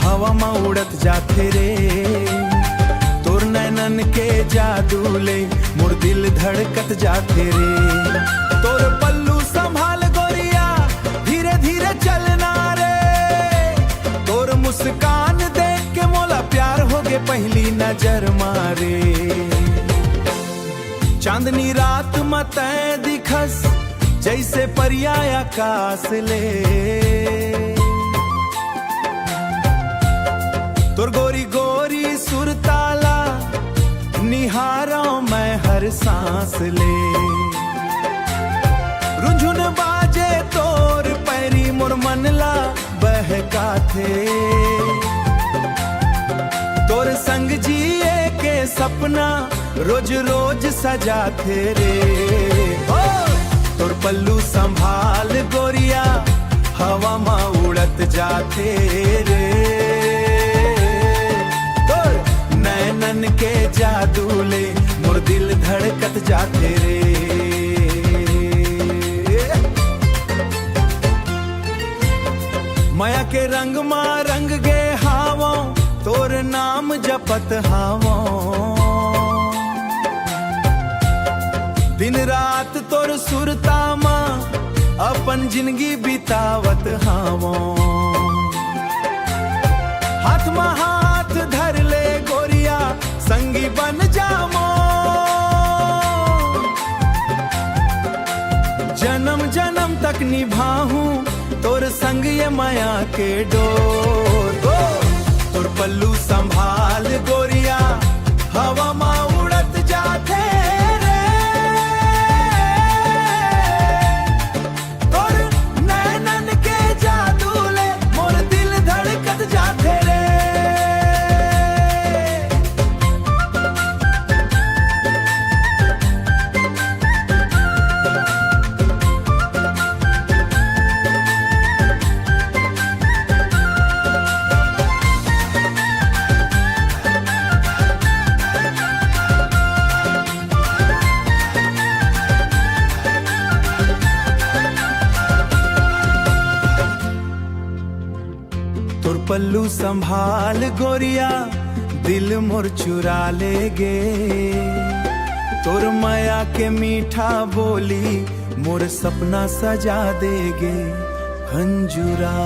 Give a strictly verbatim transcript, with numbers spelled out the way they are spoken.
हवा म उड़त जाथे रे। तोर नैनन के जादू ले मोर दिल धड़कत जाथे रे। तोर पल्लू संभाल गोरिया, धीरे धीरे चलना रे। तोर मुस्कान देख के मोला प्यार होगे पहली नजर मारे। चांदनी रात म तैं दिखस जैसे परिया आकाश ले। तोर गोरी गोरी सुरताला निहारौं मैं हर सांस ले। रुझुन बाजे तोर पैरी मोर मन ला बहकाथे। तोर संग जिए के सपना रोज रोज सजाथे रे। ओ, तोर पल्लू संभाल गोरिया, हवा म उड़त जाथे रे। तोर नैनन के जादू ले मोर दिल धड़कत जाथे रे। मया के रंग मा रंग गे हावों, तोर नाम जपत हावों। दिन रात तोर सुरता मा अपन जिंदगी बितावत हावों। हाथ मा हाथ धर ले गोरिया, संगी बन जावों। जन्म जन्म तक निभाहूं तोर संग ये मया के डोर। ओ, तोर पल्लू संभाल गोरिया, हवा मा उड़त जाथे रे। तोर नैनन के जादू ले मोर दिल धड़कत जाथे रे। तोर पल्लू संभाल गोरिया, दिल मोर चुरा ले गे। तोर मया के मीठा बोली मोर सपना सजा दे गे। हंजुरा।